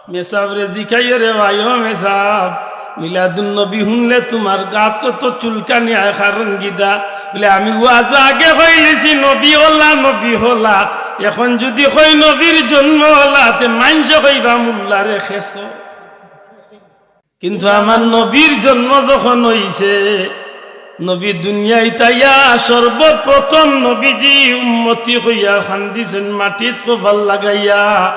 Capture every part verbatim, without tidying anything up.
মেসাবরে জিকাইও রে ভাই, ও মেসাব, মিলাদুন নবী হুনলে তুমার গাত তো চুলকানি আয়, কারণ কিতা? বলে, আমি ওয়াজো আগে কইলিছি, নবী অলা, নবী অলা। এখন যুদি কই নবীর জন্ম অলা, তে মাইনষে কইবা মুল্লারে খেছো। কিন্তু আমার নবীর জন্ম যখন অইছে, নবী দুনিয়াত আইয়া সর্বপ্রথম নবীজি উম্মতি কইয়া কান্দিছইন মাটিত কপাল লাগাইয়া।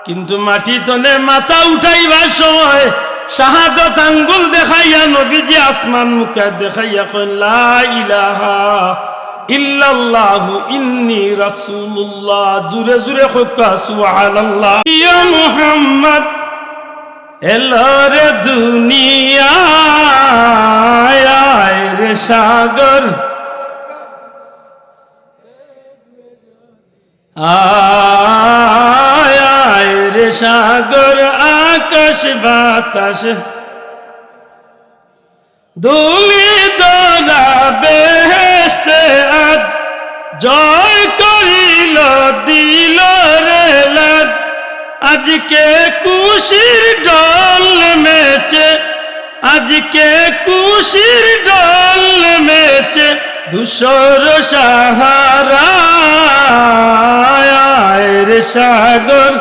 কিন্তু মাটিত থনে মাথা উঠাইবার সময় শাহাদত আঙ্গুল দেখাইয়া নবীজি আসমান মুখা দেখাইয়া কইন, "লা ইলাহা ইল্লাল্লাহু ইন্নী রাসূলুল্লাহ।" জুরে জুরে কউক্কা সুবহানাল্লাহ। ইয়া মুহাম্মদ এলো রে দুনিয়ায়, আয় রে সাগর, আয়, আয় রে সাগর, আকাশ বাতাস, ধুলি ধরা বেহেশতে আজ জয় করিল, দিল রে লাজ। আজকে খুশির ঢল নেমেছে, আজকে খুশির ঢল নেমেছে ধূসর সাহারায়, আয় রে সাগর।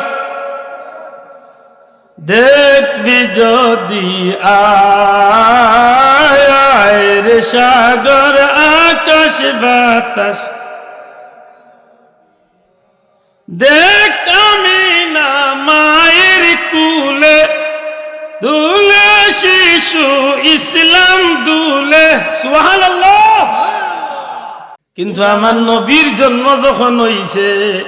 দেখবি যদি আয়, আয় রে সাগর, আকাশ বাতাস। দেখ আমিনা মায়ের কুলে, দুলে শিশু ইসলাম দুলে। সুবহানাল্লাহ। কিন্তু আমার নবীর জন্ম যখন অইছে,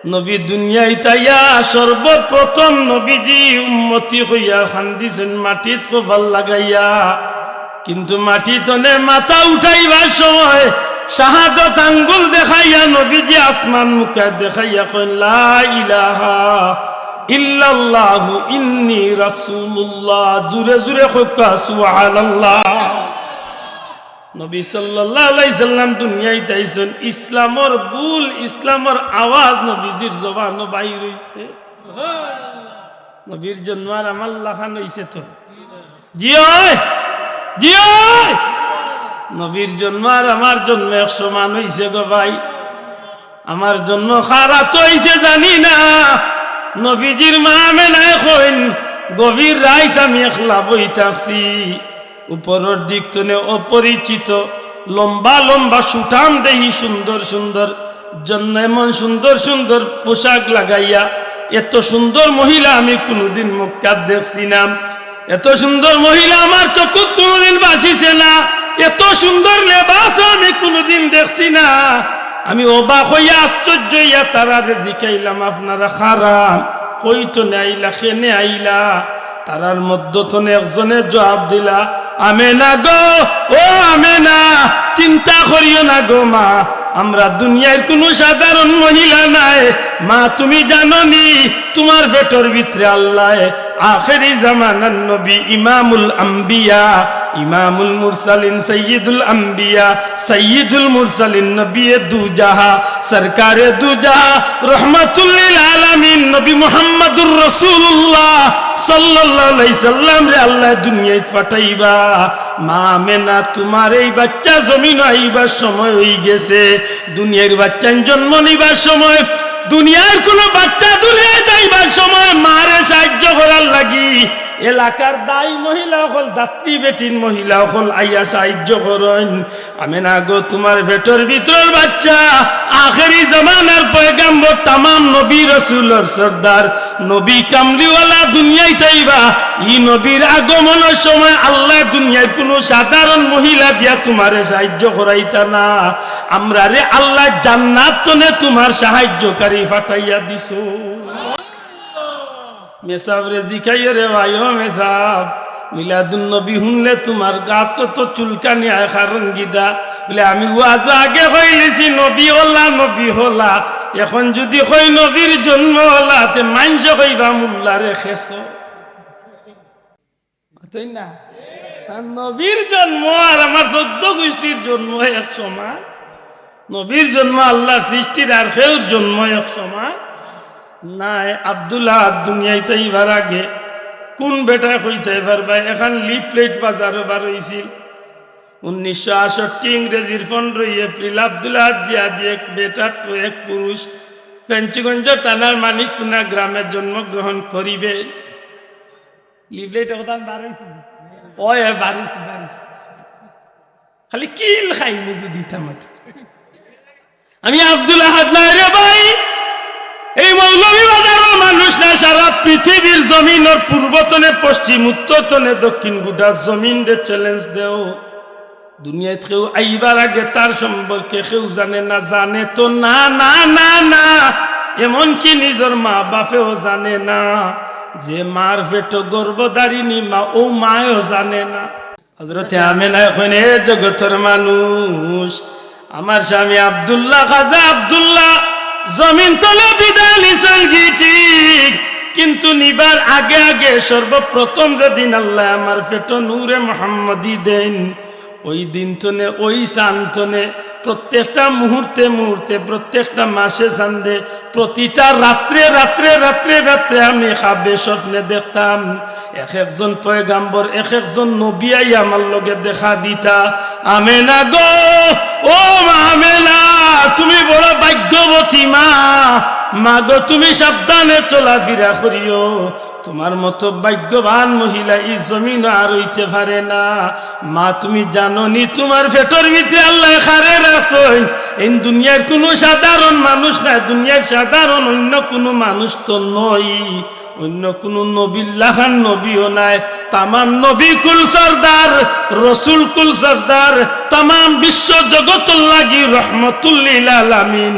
নবী দুনিয়াত আইয়া সর্বপ্রথম নবীজি উম্মতি কইয়া কান্দিছইন মাটিত কপাল লাগাইয়া। কিন্তু মাটিত থনে মাথা উঠাইবার সময় শাহাদত আঙ্গুল দেখাইয়া নবীজি আসমান মুখা দেখাইয়া কইন, "লা ইলাহা ইল্লাল্লাহু ইন্নী রাসূলুল্লাহ।" জুরে জুরে কউক্কা সুবহানাল্লাহ। নবী সাল্লাল্লাহু আলাইহি সাল্লাম দুনিয়াত আইছইন, ইসলামর বুল, ইসলামর আওয়াজ নবীজির জবানো বাইর অইছে। নবীর জন্ম আর আমার লাখান অইছে তো? জি অয়, জি অয়। নবীর জন্ম আর আমার জন্ম এক সমান অইছে গো ভাই। আমার জন্ম কার আতো অইছে জানি না। নবীজির মা আমেনায় কইন, গভীর রাইত আমি একলা বই থাকছি। উপরর দিক থনে অপরিচিত লম্বা লম্বা সুঠাম দেহি সুন্দর সুন্দর জন্য এমন সুন্দর সুন্দর পোশাক লাগাইয়া, এত সুন্দর মহিলা আমি কুনুদিন মক্কাত দেখছি না, এত সুন্দর মহিলা আমার চকুত কুনুদিন বাসিছে না, এত সুন্দর লেবাসও আমি কুনুদিন দেখছি না। আমি অবাক অইয়া আশ্চর্য অইয়া তারারে জিকাইলাম, "আপনারা কারা? কই থনে আইলা? কেনে আইলা?" তারার মধ্য থনে একজনে জুয়াব দিলা, "আমেনা গো, ও আমেনা, চিন্তা করিও না গো মা, আমরা দুনিয়ার কুনু সাধারণ মহিলা নায়। মা, তুমি জানো নি, তুমার পেটর ভিতরে আল্লায় আখেরি জামানার নবী, ইমামুল আম্বিয়া, ইমামুল মুরসালিন, সাইয়্যিদুল আম্বিয়া, সাইয়্যিদুল মুরসালিন, নবীয়ে দুজাহা, সরকারে দুজাহা, রহমাতুল্লিল আলামিন, নবী মুহাম্মাদুর রাসূলুল্লাহ সাল্লাল্লাহু আলাইহি সাল্লামরে আল্লায় দুনিয়াত পাঠাইবা। মা আমেনা, তুমার এই বাচ্চা জমিনো আইবার সময় অইগেছে।" দুনিয়ার বাচ্চাইন জন্ম নিবার সময়, দুনিয়ার কুনু বাচ্চা দুনিয়াত আইবার সময় মারে সাহায্য করার লাগি এলাকার দায়ী মহিলা অকল, দাত্রী বেটিন মহিলা অকল আইয়া সাহায্য করইন। "আমেনা গো, তুমার পেটর ভিতরর বাচ্চা আখেরি জামানার পয়গাম্বর, তামাম নবী রসুলর সর্দার, নবী কামলিওয়ালা দুনিয়াত আইবা। ই নবীর আগমনর সময় আল্লায় দুনিয়ার কুনু সাধারণ মহিলা দিয়া তুমারে সাহায্য করাইতা না।" আমরারে আল্লায় জান্নাত তনে তুমার সাহায্যকারী পাঠাইয়া দিছো। মেসাবরে জিকাইও রে ভাই, ও মেসাব, মিলাদুন নবী হুনলে তুমার গাত তো চুলকানি আয়, কারণ কিতা? বলে, আমি ওয়াজো আগে কইলিছি, নবী অলা, নবী অলা। এখন যুদি কই নবীর জন্ম অলা, তে মাইনষে কইবা মুল্লারে খেছো। মাতইন না? আর নবীর জন্ম আর আমার চৌদ্দ গুষ্টির জন্ম এক সমান। নবীর জন্ম আল্লার সৃষ্টির আর কেউর জন্ম এক সমান। নায়, আব্দুল আহাদ দুনিয়াইত আইবার আগে কুন বেটায় কইতায় পারবা, এখান লিফলেট বাজারো বার অইছিল। উনিশশো আটষট্টি ইংরেজির পনেরোই এপ্রিল আব্দুল আহাদ জিহাদি এক বেটা, এক পুরুষ, ফেঞ্চুগঞ্জ থানার মানিকপুনা গ্রামে জন্মগ্রহণ করিবে। লিফলেট কথা বার অইছিল। ওই, এ, বার অইছিল, বার অইছিল। খালি কিল খাইমু যদি ইতা মাতি। আমি আব্দুল আহাদ নায় রে ভাই, এই মৌলভীবাজারর মানুষ নায়, সারা পৃথিবীর জমিনর পূর্ব তনে পশ্চিম, উত্তর তনে দক্ষিণ, গুটা জমিনরে চ্যালেঞ্জ দেও। দুনিয়াত কেউ আইবার আগে তার সম্পর্কে কেউ জানে না, জানে তো না, না, না, না। এমনকি নিজর মা বাপেও জানে না। যে মার পেটো গর্ভধারিণী মা, অউ মায়ও জানে না। হযরতে আমেনায় কইন, এ জগতর মানুষ, আমার স্বামী আব্দুল্লাহ, খাজা আব্দুল্লাহ জমিন তলে বিদায় নিছইন গি ঠিক, কিন্তু নিবার আগে আগে সর্বপ্রথম যেদিন আল্লায় আমার পেটো নূরে মোহাম্মদী দেইন, ওই দিন তনে, ওই চান তনে, প্রত্যেকটা মুহূর্তে মুহূর্তে, প্রত্যেকটা মাসে চান্দে, প্রতিটা রাত্রে রাত্রে রাত্রে রাত্রে আমি খাবে স্বপ্নে দেখতাম এক একজন পয়গাম্বর, এক একজন নবী আইয়া আমার লগে দেখা দিতা। আমেনা গো, ও মা আমেনা, তুমি বড় ভাগ্যবতী মা। মা গো, তুমি সাবধানে চলাফিরা করিও। তুমার মতো ভাগ্যবান মহিলা ই জমিনো আর অইতে পারে না। মা, তুমি জানো নি তুমার পেটর ভিতরে আল্লায় কারে রাখছইন? এইন দুনিয়ার কুনু সাধারণ মানুষ নায়, দুনিয়ার সাধারণ অইন্য কুনু মানুষ তো নয়, অইন্য কুনু নবীর লাখান নবীও নায়। তামাম নবী কুল সর্দার, রসুল কুল সর্দার, তামাম বিশ্ব জগতর লাগি রহমতুল্লিল আলামিন।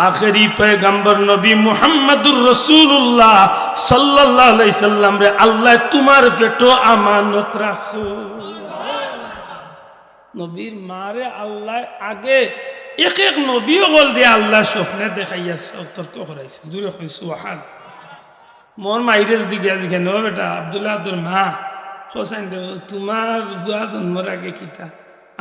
আখেরি পয়গাম্বর নবী মুহাম্মাদুর রাসূলুল্লাহ সাল্লাল্লাহু আলাইহি সাল্লামরে আল্লায় তুমার পেটো আমানত রাখছইন। নবীর মারে আল্লায় আগে এক এক নবী অকলরে আল্লায় স্বপ্নে দেখাইয়া সতর্ক করাইছে। জুরে কইন সুবহান। মোর মাইরে যদি গিয়া জিগাইন, ও বেটা, আব্দুল্লাহ আহাদর মা, কছাইন রে, তুমার ফুয়া জন্মর আগে কিতা?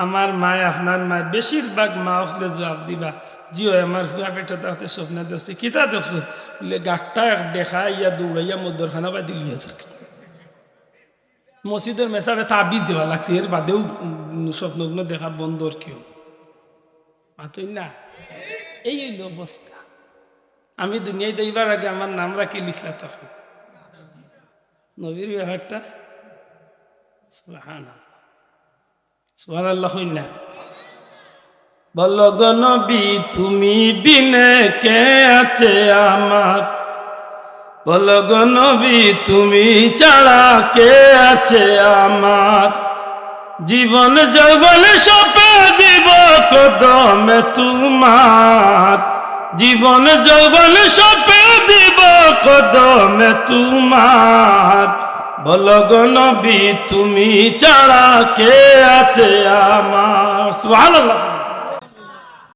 আমার মায়, আপনার মায়, বেশিরভাগ মা অকলে জুয়াব দিবা, জি অয়, আমার ফুয়া পেটো থাকতে স্বপ্নে দেখছি। কিতা দেখছো? বুলে, গাট্টা এক ডেকা আইয়া দৌড়াইয়া মদরখানা বায়দি লইয়া যার। মসজিদর মেসাবে তাবিজ দেওয়া লাগছে, এর বাদেও, উম, স্বপ্নগুলো দেখা বন্ধ আর কিও। মাতইন না, এই অইলো অবস্থা। আমি দুনিয়াইত আইবার আগে আমার নাম রাখিলিছলা তখন। নবীর ব্যাপারটা, সুবহানাল্লাহ। সুবহানাল্লাহ কইন না। বলো গো নবী, তুমি বিনে কে আছে আমার? বলো গো নবী, তুমি ছাড়া কে আছে আমার? জীবন যৌবন সপে দিব কদমে তুমার, জীবন যৌবন সপে দিব কদমে তুমার। বলো গো নবী, তুমি ছাড়া কে আছে আমার? সুবহানাল্লাহ।